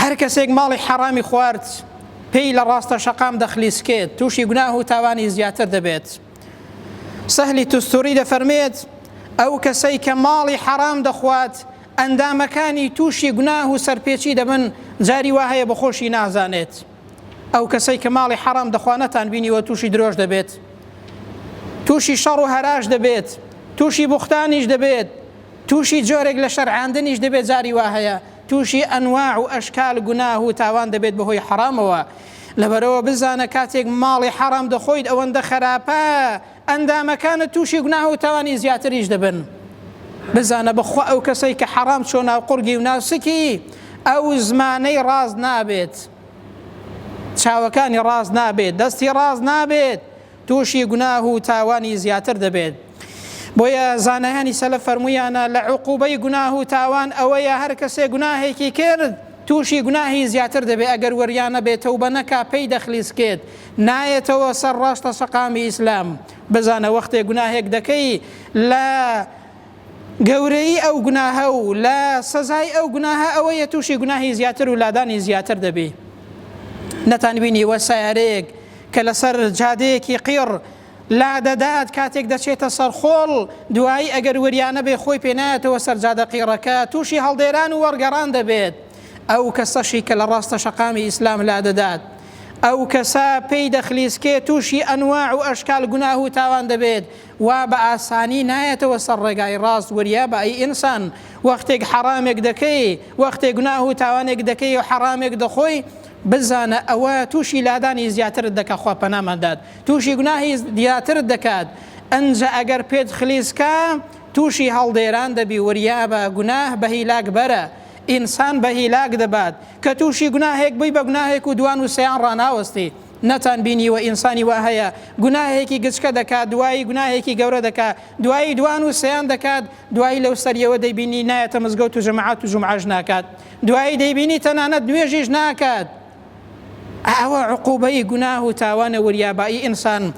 هەر کەسێک ماڵی حەڕامی خوارد پێی لە ڕاستە شەقام دەخلیسکێت تووشی گوناه و تاوانی زیاتر دەبێت. سەهلی توستوری دەفەرمێت، ئەو کەسەی کە ماڵی حەڕام دەخوات ئەندامەکانی تووشی گوناه و سەرپێچی دەبن جاری وا هەیە بەخۆشی نازانێت. ئەو کەسەی کە ماڵی حەڕام دەخوا نەتان بینیوە تووشی درۆش دەبێت تووشی شەڕ و هەراش دەبێت تووشی بوختانیش دەبێت تووشی جۆرێک لە شەرعاندنیش دەبێت جاری وا هەیە تووشی ئەنواع و ئەشکال گوناه و تاوان دەبێت بەهۆی حەرامەوە لەبەرەوە بزانە کاتێک ماڵی حەرام دەخۆیت ئەوەندە خراپە ئەندامەکانت تووشی گوناه و تاوانی زیاتریش دەبن بزانە بەخوا ئەو کەسەی کە حەرام چۆ ناو قوڕگی و ناو سکی ئەو زمانەی ڕاست نابێت چاوەکانی ڕاست نابێت دەستی ڕاست نابێت تووشی گوناه و تاوانی زیاتر دەبێت بۆیە زانایانی سەلەف فەرموویانە لە عقوبەی گوناه و تاوان ئەوەیە هەر کەسێ گوناهێکی کرد تووشی گوناهی زیاتر دەبێت ئەگەر وەریا نەبێت تەوبە نەکا پێی دەخلیسکێت نایەتەوە سەر ڕاستە شەقامی ئیسلام بزانە وەختێ گوناهێک دەکەی لە گەورەیی ئەو گوناهە و لە سەزای ئەو گوناهە ئەوەیە تووشی گوناهی زیاتر و لادانی زیاتر دەبی نەتان بینیوە سیارەیەک کە لەسەر جادەیەکی قیڕ لادەدات کاتێک دەچێتە سەر خۆڵ دوایی ئەگەر وریا نەبێ خۆی پێ نایەتەوە سەر جادە قیڕەکە تووشی هەڵدێران و وەڕگەڕان دەبێت ئەو کەسەشی کە لە ڕاستە شەقامی ئیسلام لادەدات ئەو کەسە پێی دەخلیسکێ تووشی ئەنواع و ئەشکال گوناه و تاوان دەبێت وا بە ئاسانی نایەتەوە سەر ڕێگای ڕاست وریا بە ئەی ئینسان وەختێک حەڕامێک دەکەی وەختێک گوناه و تاوانێک دەکەی و حەڕامێک دەخۆی بزانە ئەوە تووشی لادانی زیاترت دەکا خوا پەنامان دات تووشی گوناهی زیاترت دەکات ئەنجا ئەگەر پێت خلیسکا تووشی هەڵدێران دەبی وریابە گوناه بە هیلاک بەرە ئینسان بە هیلاک دەبات کە تووشی گوناهێک بووی بە گوناهێک و دوان و سیان ڕاناوەستی نەتان بینیوە ئینسانی وا هەیە گوناهێکی گچکە دەکات دوایی گوناهێکی گەورە دەکات دوایی دوان و سیان دەکات دوایی لەو سەریەوە دەیبینی نایەتە مزگەوت و جەماعەت و جومعەش ناکات دوایی دەیبینی تەنانەت نوێژیش ناکات ئەوە عقوبەی گوناه و تاوانە وریابە ئی ئینسان.